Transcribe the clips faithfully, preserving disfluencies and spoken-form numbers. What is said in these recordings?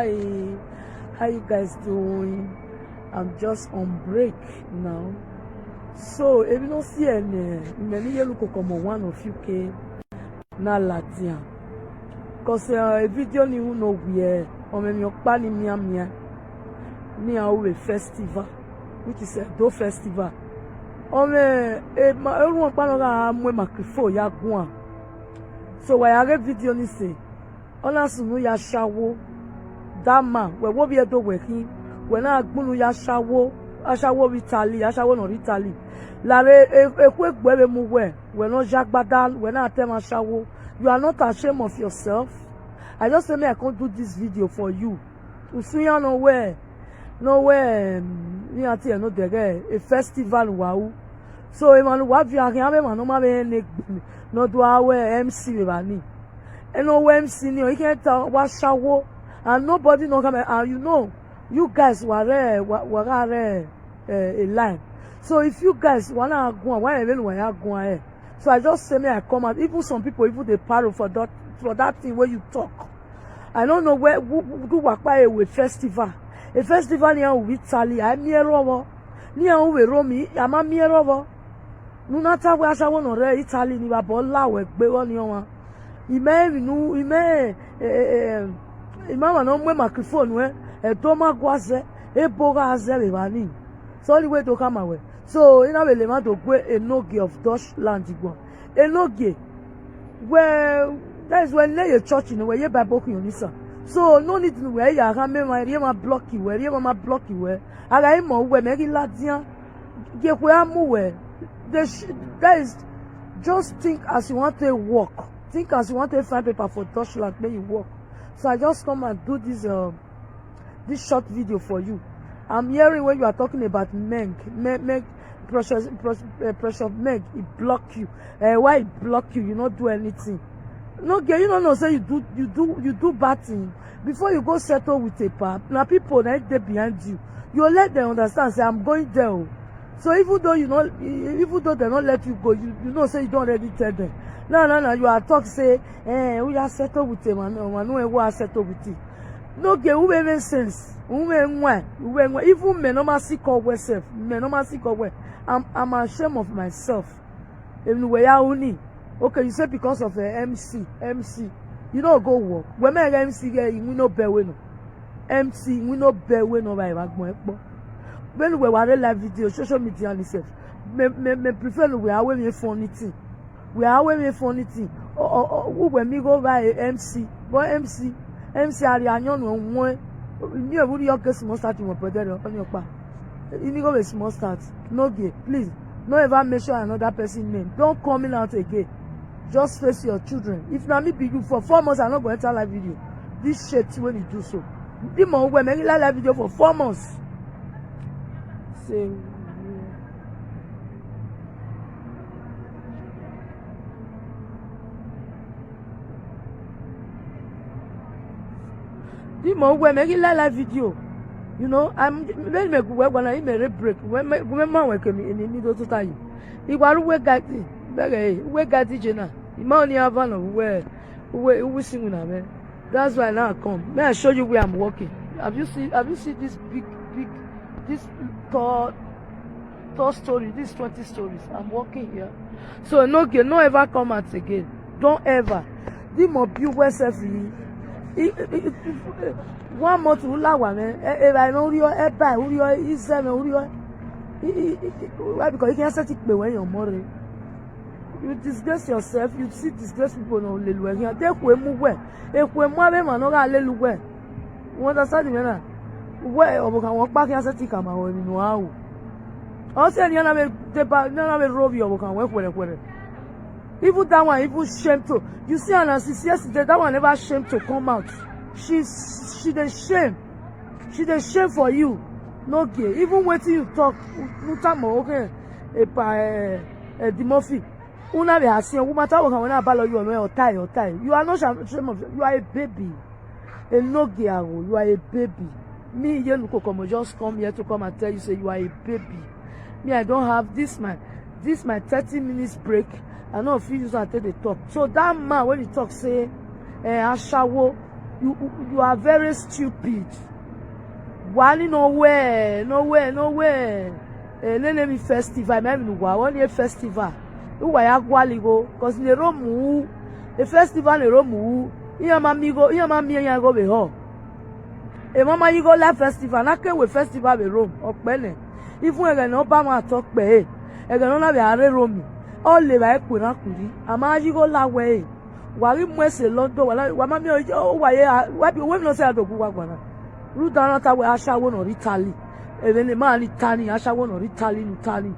Hi, how you guys doing? I'm just on break now. So, emwi ne ọ si ẹre ne imẹ ni ye lukoko ọmọ one of you ke na ladian. Cause eh, video ni ru ne ọ wiẹ, ọ mwẹ emwi ọkpa ni mianmian, ne iran ru vbe festival, which is Edo Festival. Ọ mwẹ emwa, erhunmwu ọkpa ne ọ gha mu microphone ya guan. So, wa ya ghe video ni sẹ, ọ na sunu ya ashawo. That man, wẹ wo vbiẹ do wẹ khin, wẹ na gbunu ya ashawo, ashawo vbe Italy, ashawo nọ rre Italy. Lare e- ekhuegbe vbe mu wẹ, wẹ ne ọ ya agbada, wẹ na ta ẹmwẹ ashawo. You are not ashamed of yourself? I just say me I come do this video for you. Usun iran nọ wẹ, nọ wẹ, em, iran tie nọ dẹghẹ, e festival wa ru. So emwa ne uwa viọ khian, avbe emwa ne ọ ma vbe rẹn ne egbe ne ọ do a wẹ M C vbe evba ni. Ẹ ne ọ wẹ M C ni, ọ i khian ta wa ashawo, and nobody no come, and you know, you guys wa rẹ, wa, wa gha rẹ, eh, a line. So if you guys wa na guan, wa rẹn vbene uwa ya guan rẹ. So I just say me I come out. Even some people even dey paro for that, for that thing wey you talk. I no know where, who, who do wakpa ewe festival. A festival ni iran ru vbe Italy, a miẹn rọvbọ. Ne iran ru vbe Rome, a ma miẹn rọvbọ. Ne u na ta wẹ ashawo nọ rre Italy ni vbe abọ la wẹ gbe vbọ ni ọmwa. Imẹ emwi nu, imẹ, eh, eh, eh, imẹ ọmwa ne ọ mu microphone ruẹn, ẹdẹ ọ ma gua zẹ, ebo gha zẹ vbe evba ni. So ọnii wẹ do khama wẹ. So, I na vbe le emwa do gue Enogie of Dutchland guan. Enogie, wẹ, that is wẹ ne ye church ne wẹ ye Bible khian ni sa. So, no need ne wẹ ya gha mẹ emwa, erriọ emwa block wẹ, erriọ emwa ma block wẹ. A gha i mọ wẹ, mẹ ghi ladian. Gie ekhue a mu wẹ. They sh- that is, just think as you want to work. Think as you want to find paper for Dutchland, make you work. So I just come and do this, um, this short video for you. I'm hearing when you are talking about Meng, Meng, Meng, Precious, Precious, uh, Precious Meng, he block you. Uh, why he block you? You not do anything. No, girl, you don't know. Say you do, you do, you do bad thing. Before you go settle with a pap, now people that they behind you, you let them understand. Say I'm going there. Oh. So even though you not, even though they not let you go, you, you know say you don't already tell them. Now, now, now you are talk say, eh, we are settled with him, and one who are settled with him. No, okay, who make sense? Who make why? Who make why? Even me no ma sick of well self. Me no ma sick of well. I'm, I'm ashamed of myself. Even where I only. Okay, you say because of uh, M C, M C. You don't go work. When me M C here, you no bear way no. M C, you no bear way no by agbọn ẹkpọ. When we were live video, social media and stuff. Me, me, me prefer we are waiting for anything. We are waiting for anything. Or, or, or we were me go by M C. But M C, M C are you no one. Me, we your guess must start in my brother on your pa. Inigo be small start. No gay. Please, no ever mention another person name. Don't come in out again. Just face your children. If na me be you for four months, I no go enter live video. This shit when you do so. The more when make live, live video for four months. Say, the more when make live, live video. You know, I'm when me go where when I me re break. When me when me man wake me in the middle to time. Iwa ru we guide me. Bẹghe, we guide je na. Ima oni ava no we we we sing na me. That's why now I come. May I show you where I'm working. Have you seen have you seen this big big this tall tall story? This twenty stories. I'm working here. So no again, no ever come out again. Don't ever. The more be yourself. One month ula wa me. E ba no rio, e ba rio, i seven rio. Why? Because you can't set it when you're more. You disgrace yourself, you see disgrace people no lelu here. They kwe mu we. E kwe mu ave man no ga lelu we. You understand me na? We ọbọkhan wọn kpa khian sẹtin kama wẹ emwi ne uwa ru. Ọ sẹ ne iran na vbe deba, ne iran na vbe rhovbiẹ ọbọkhan wẹ khuẹrhẹkhuẹrhẹ. Even that one, even shame to. You see her now, since yesterday, that one never shame to come out. She, she dey shame. She dey shame for you. No gay. Even wetin you talk, you talk more okay. Epa, eh, eh, the Murphy. Una be asking, woman, tell her when I balance you, or tie, or tie. You are not shame, shame of, you are a baby. Enogie Awo, you are a baby. Me, Yenuko Komo, just come here to come and tell you, say you are a baby. Me, I don't have this my, this my thirty minutes break. I no fit use am take dey talk. So that man when he talk say, eh, ashawo, You, you are very stupid. Wa ni nọ wẹ, nọ wẹ, nọ wẹ, eh, nene emwi festival, ma emwi ne uwa, ọni e festival. Uwa ya gualọ igho, cause ne Rome ru, e festival ne Rome ru, iran ma miẹn igho, iran ma miẹn iran igho vbe họ. Emwa ma ye igho la festival, na ke wẹ festival vbe Rome, ọ kpẹ nẹ. Even ẹghẹ ne ọ ba mwẹ atọ kpẹ ẹre, ẹghẹ ne ọ na vbe a rre Rome, ọ le evbare kuerhan kuirri, a ma ye igho la wẹ ẹre. Wa ghi mu ẹse London, wa na, wa ma miẹn ọ, wa ye, wa bi, uwẹ emwi ne ọ sẹ a do gu uwa guan na. Rhunmwuda na ta wẹ ashawo ne ọ rre Italy. Emwi ne ima ni ta ni, ashawo ne ọ rre Italy ne Italy.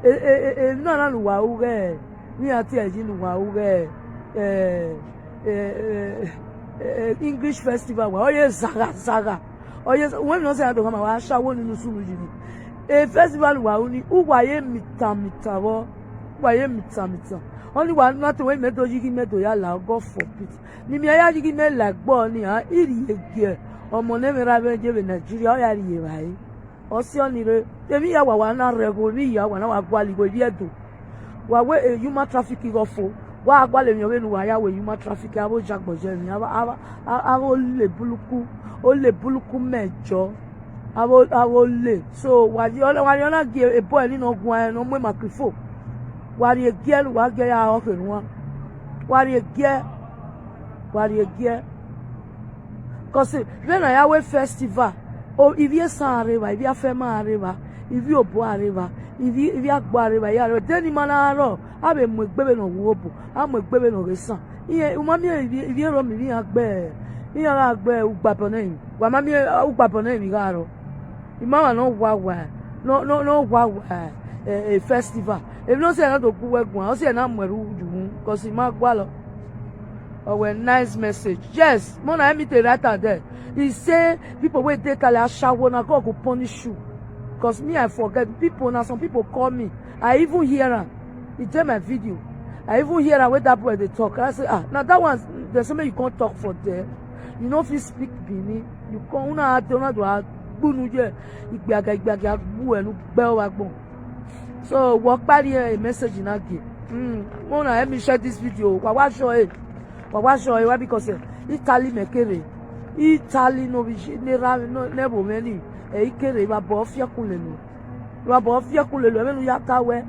E, e, e, emwi na na ne uwa ru ghẹ, ne iran tie ẹre yi ne uwa ru ghẹ, eh, eh, eh, eh, English festival wa, ọ ye zagha, zagha. Ọ ye, uwẹ emwi ne ọ sẹ a do khama, wa ashawo ni ne usunu yi ni. E festival wa ru ni, uwa ye mitan mitan vbọ, uwa ye mitan mitan. Ọni wa na te wẹ mẹ do yi ghi mẹ do ya la, God forbid. Ne imẹ ya yi ghi mẹ la ẹgbọ ni, a, I rhie gie ọmọ ne mwẹ ra vbe ye vbe Nigeria, ọ ya rhie evbare. Ọ si ọni rre, emwi hia wa wa na rre ẹghẹ emwi hia wa na wa gualọ igho ivbi Ẹdo. Wa wẹ, eh, human traffic ghe ọ fo. Wa gualọ emwi vbene uwa ya wẹ human traffic, avbe ojagbọn ye emwi, avbe, avbe, avbe ole buluku, ole buluku mẹ jọ. Avbe, avbe ole. So, wa rhie, wa rhie na gie boy ni ne ọ guan ne ọ mu microphone. Wa rhie gie ne uwa gie ya ọkhe nuan. Wa rhie gie, wa rhie gie. Cause vbene a ya wẹ festival, o, ivbi esan a rre evba, ivbi afẹma a rre evba, ivbi obọ a rre evba, ivbi, ivbi agbo a rre evba, ya rre, de ne ima na rrọọ, a vbe mu egbe vbene ọ wu obọ, a mu egbe vbene ọ ghe esan. Iran, u ma miẹn ivbi, ivbi Rome ivbi iran gbe, iran gha gbe ugbabọ ne emwi, wa ma miẹn ugbabọ ne emwi gha rrọọ. Ima mwa ne ọ wa wa, ne ọ, ne ọ, ne ọ wa wa, eh, eh, festival. Emwi ne ọ sẹ na do gu uwẹ guan, ọ sẹ na mu ẹre yu wu, cause ima gualọ. Oh, well, nice message. Yes, more na me to write am there. He say people wey dey Italy ashawo na, God go punish you. Cause me, I forget. People na, some people call me. I even hear am. He dey my video. I even hear am when that boy dey talk. I say, ah, na that one, dem say make you come talk for there. You no fit speak Benin. You come, una dey, una do a gbunu ye. Igbiaga, igbiaga, gbu enu gbe wa gbọn. So, wa kpari e message na gie. Mm, una help me share this video. Wa wa sure e. Wa wa sure e, why? Because, eh, Italy mẹ kere. Italy no bi shi, ne ra, no, ne bo mẹ ni. Eh, I kere, wa bọ fiẹkun lele. Wa bọ fiẹkun lele, vbene u ya ta wẹ.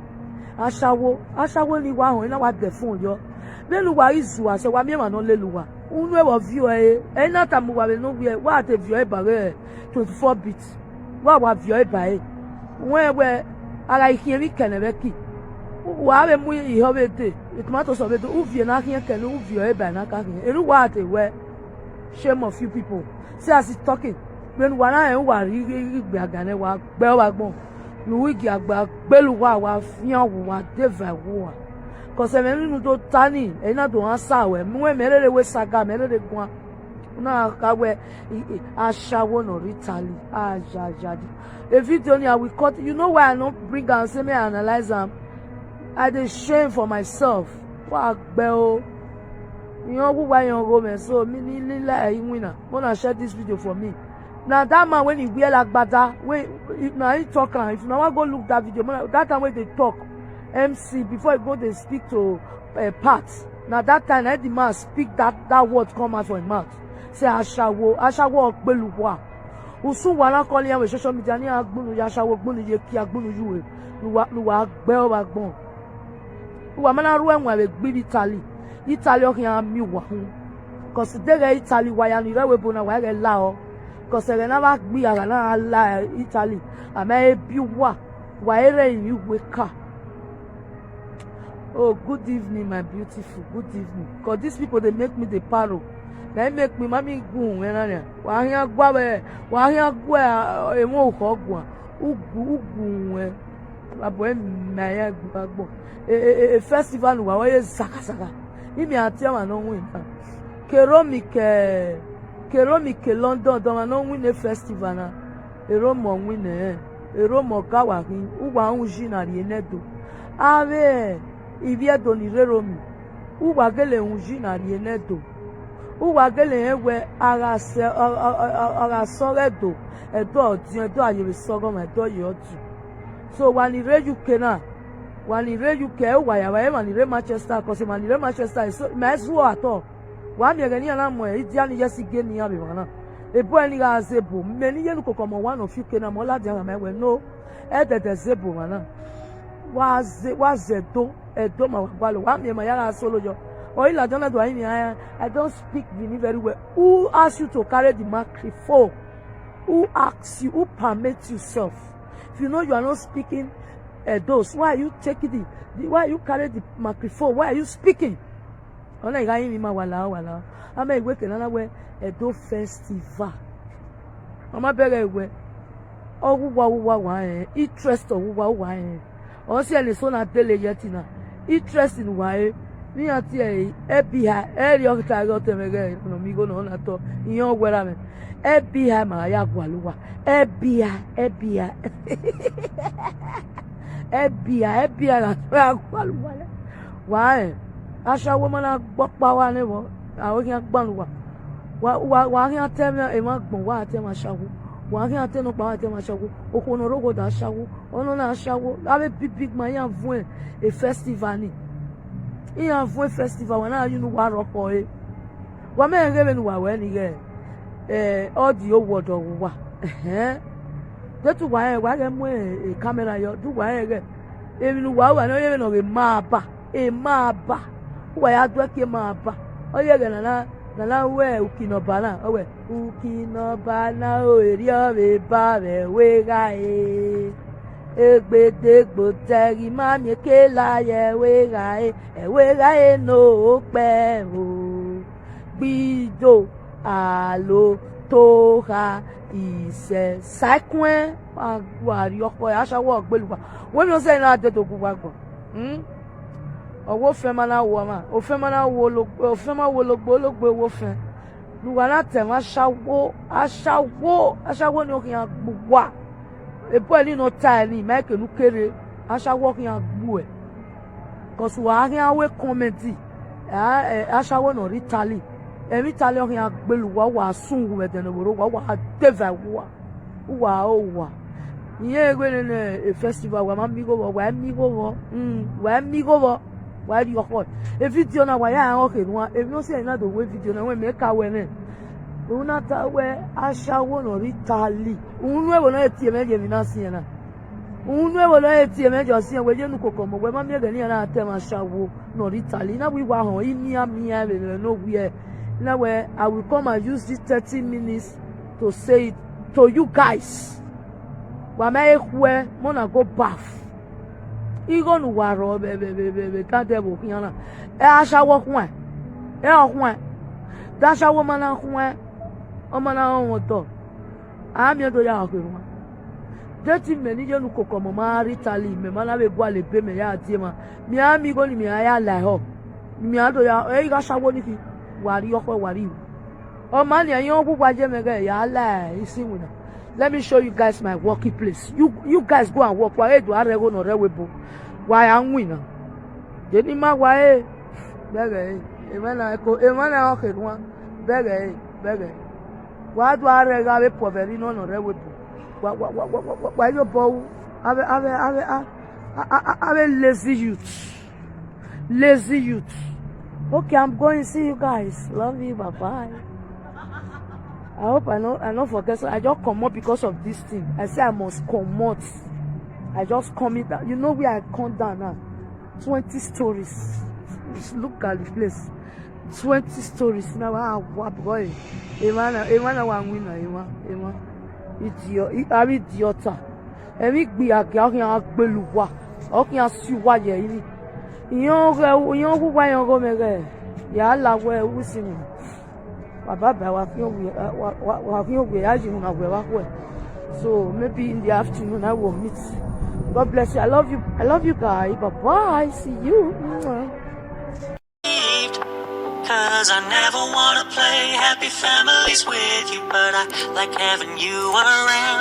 Ashawo, ashawo ni wa họn, na wa dẹ fun yọ. Vbene uwa ghi zua sẹ, wa miẹn emwa ne ọ lele uwa. Unu ẹvbo viọ ẹre, ẹ i na tama uwa vbene ọ wẹ, wa te viọ ẹre ba ghe twenty-four bit. Wa wa viọ ẹre ba ẹre. Wẹ wẹ, a gha i khian emwi kẹnẹ vbe ẹki. Wa vbe mu ihọ vbe dee, tomato sauce vbe dee, u viọ na khian kẹnẹ, u viọ ẹre ba ẹre na ka khian. Enu wa te wẹ, shame of you people. See as he talking. Vbene uwa na rẹn uwa rhie igbe agan nẹ, wa gbe ọvba agbọn. Ne u i gie agbe agbele uwa, wa fian uwa, wa de eva ẹwu uwa. Cause ẹmwẹ ne unu do ta ni, ẹre na do rhan sa ruẹ. Mu ẹmwẹ rere wẹ saga, mẹ rere guan. Una kha wẹ, i, i, ashawo ne ọ rre Italy. Ayayaya. A video ni, I will cut. You know why I no bring am, say me I analyze am? I dey shame for myself. Wa gbe o. Iran wu wa iran gho mẹ, so me ni lila iwinna. Una share this video for me. Na that man wey he wear agbada, wey, na he talk am. If una wan go look that video, una, that time wey dey talk, M C, before he go dey speak to, eh, Pat, na that time na the man speak that, that word come out from him mouth. Say, ashawo, ashawo ọgbelu wa. Usun wa na call iran vbe social media, ne iran gbunu ye ashawo, gbunu ye ekia, gbunu ye uwe, ne uwa, ne uwa gbe ọvba agbọn. Uwa ma na ru ẹwaẹn vbe gbe ivbi Italy. Italy ọ khian miẹn uwa hun. Cause deghẹ Italy wa ya ni rre ẹvbo ebo na, wa i ghẹ la ọ. Cause ẹghẹ ne a vba gbe iyagha na gha la Italy, a ma he biẹ uwa, wa i rre emwi uwu eka. Oh, good evening, my beautiful. Good evening. Cause these people, they make me dey paro. Na i make me, ma mi gu uhunmwu ẹre na nia. Wa khian gua vbe, wa khian gua, eh, emwa orukhọ guan. Ugu, ugu uhunmwu ẹre. Abọ ẹre ma ya gbe agbọn. E, e, e, e festival ne uwa, wa ye sakasaka. Imẹ a tie ọmwa ne ọ winna. Ke Rome ke, ke Rome ke London, de ọmwa ne ọ winna festival na. E Rome ọ winna ẹre. E Rome ọ ga wa khin, uwa rẹn uyi na rrie ne Ẹdo. Avbe ivbi Ẹdo ni rre Rome, uwa gele rẹn uyi na rrie ne Ẹdo. Uwa gele rẹn wẹ a gha sẹ, a, a, a, a, a gha sẹ ọghe Ẹdo, Ẹdo ọdiọn, Ẹdo a yevbe sẹ ọghọmwa, Ẹdo ye ọdiọn. So, wa ni rre U K na, wa ni rre U K, uwa ya vba emwa ni rre Manchester, cause emwa ni rre Manchester, so, ma i zuọ at all. Wa miẹn ẹghẹ ne iran na mu idia ni ye ẹse igie ne iran vbe emwa na. Ebo ẹre ni gha zẹ ebo, mẹ ne I ye ne ukoko ọmọ one of U K na, mẹ ọ ladian gha ma wẹ no, ẹdẹdẹ zẹ ebo emwa na. Wa zẹ, wa zẹ Ẹdo, Ẹdo ma wa gualọ, wa miẹn ma ya gha solo yọ. Ọ i ladian na do a rinmwian, I don't speak Benin very well. Who ask you to carry the microphone? Who asks you? Who permit yourself? If you know you are not speaking Edo, so why are you taking the, the, why are you carry the microphone? Why are you speaking? Ọna I gha rinmwian ma wa la, wa la. A ma wẹ ke na na wẹ Edo Festival. Ọ ma bẹghe wẹ, ọ wu uwa, wu uwa wa rẹn, interest ọ wu uwa, uwa rẹn. Ọ si ẹre eso na dele ye ẹtin na, interest ne uwa re. Ne iran tie ẹre, ẹbiha, ẹre ọ ta ghe ọtẹn mwẹ ghẹ ne ọ miẹn igho ne ọ na tọ, iran wẹ ra mwẹ. Ẹbiha ma ya gualọ uwa, ẹbiha, ẹbiha. Ẹbiha, ẹbiha gha, gha gualọ uwa lẹ. Wa rẹn, ashawo ma na gbe ọkpa uwa nẹ vbọ, aro khian gban uwa. Wa, wa, wa khian te emwa, emwa agbọn, wa te emwa ashawo. Wa khian te nọkpa, wa te emwa ashawo. Okhuo ne ọ rre oghodo ashawo, ọnọna ashawo. Avbe big big man iran vuọn e festival ni. Iran vuọn festival, wa na ya unu uwa rhọkpọre. Wa mẹ rẹn ghe vbene uwa wẹ ni ghẹ, eh, ọ di owọdọ vbe uwa. Ẹhẹn. Deghẹ uwa rẹn, wa ghẹ mu e camera yọ, de uwa rẹn ghẹ emwi ne uwa ru ne ọ ye vbene ọ ghe ma ba, e ma ba. Uwa ya duẹ kie ma ba. Ọ ye ẹghẹ ne a na, ne a na ru uki ne ọba na, ọ wẹ, uki ne ọba na o, erriọ vbe ba vbe ẹvbo eghae. Egbedegbe otẹghi ma miẹn kela ye ẹvbo eghae, ẹvbo eghae ne okpẹ o. Gbido, alo, tokha, isẹ, saikuẹn, wa rhie ọkpọ, ashawo ọ gbele uwa. Wẹ emwi ọsẹ na dede gu uwa agbọn. Hmm? Ọ wẹ ofẹn ma na wo ọmwa, ofẹn ma na wo ologbo, ofẹn ma wo ologbo, ologbo wo ofẹn. Ne uwa na ta ẹmwẹ ashawo, ashawo, ashawo ni ọ khian gbe uwa. Ebo ẹre ni ne ọ ta ẹre ni, ma ke ne u kere, ashawo ọ khian gbe uẹ. Cause wa khian ru comment, a, eh, ashawo ne ọ rre Italy. Emwi Italy ọ khian gbele uwa, wa sun uwu vbe ẹdẹ ne ọ vbe rre uwa, wa deva uwa. Uwa ro uwa. Irẹn wẹ nene e festival, wa ma miẹn igho vbọ, wa i miẹn igho vbọ, mm, wa i miẹn igho vbọ, wa i rhie ọkhọ. E video na wa ya rẹn ọkhe nuan, emwi ọsẹ na do wẹ video na, wẹ mẹ ka wẹ nẹ. U na ta wẹ ashawo ne ọ rre Italy. Unu ẹvbo ne ọ he tie mwẹ ye emwi na siẹn na. Unu ẹvbo ne ọ he tie mwẹ ye ọ siẹn, wẹ ye ne ukoko ọmọ, wẹ ma miẹn ẹghẹ ne iran na ta ẹmwẹ ashawo ne ọ rre Italy. I na wẹ I wa họn, I mian mian vbe ne owiẹ. I na wẹ, I will come and use this thirty minutes to say it to you guys. Wa ma he khuẹ, mẹ ọ na go baff. Igho ne uwa rrọọ vbe, vbe, vbe, vbe, vbe dandẹ vbe okhian na. Ẹ ashawo khuan, ẹ ọ khuan. De ashawo ma na khuan, ọ ma na rọnmwẹ otọ. A miẹn do ya ọkhe ruan. Deghẹ mẹ ne I ye ne ukoko ọmọ ma rre Italy, mẹ ma na vbe gualọ ebe mẹ ya die emwa. Mẹ a miẹn igho ni mẹ a ya la ehọ. Mẹ a do ya, ẹ i gha ashawo ni khin, wa rhie ọkhọ, wa rhie iru. Ọ ma nian, iran wu uwa ye mwẹ ghẹ ya la isi iwinna. Let me show you guys my working place. You, you guys go and work. Wa ghe do a rre ẹvbo ne ọ rre ẹvbo ebo. Wa ya winna. De ne I ma wa re, bẹghe ẹre. Emwa na ko, emwa na ọkhe ruan. Bẹghe ẹre, bẹghe ẹre. Wa do a rre ẹvbo avbe puọvwẹ ni nọ ne ọ rre ẹvbo ebo. Wa, wa, wa, wa, wa, wa, wa ye obọ ru. Avbe, avbe, avbe, a, a, a, a, avbe lazy youth. Lazy youth. Okay, I'm going. See you guys. Love you. Bye bye. I hope I no, I no forget. So I just comot because of this thing. I say I must comot. I just come in. You know where I come down now? Twenty stories. Just look at the place. Twenty stories. Now, ah, what boy? Emwa na, emwa na wa winna, emwa, emwa. Idiot. I, I idiot. Emwi igbiagia ọ khian gbele uwa, ọ khian si uwa ye ẹrinmwi. Iran ghẹ, iran wu uwa, iran gho mwẹ ghẹ, ya la wẹ uwu si mwẹ. Wa baba, wa khian owie, wa, wa, wa khian owie, ya yi iwinna wẹ vbe akhuẹ. So maybe in the afternoon I will meet. God bless you. I love you. I love you guys. Bye bye. See you. Mwah. Cause I never wanna play happy families with you, but I like having you around.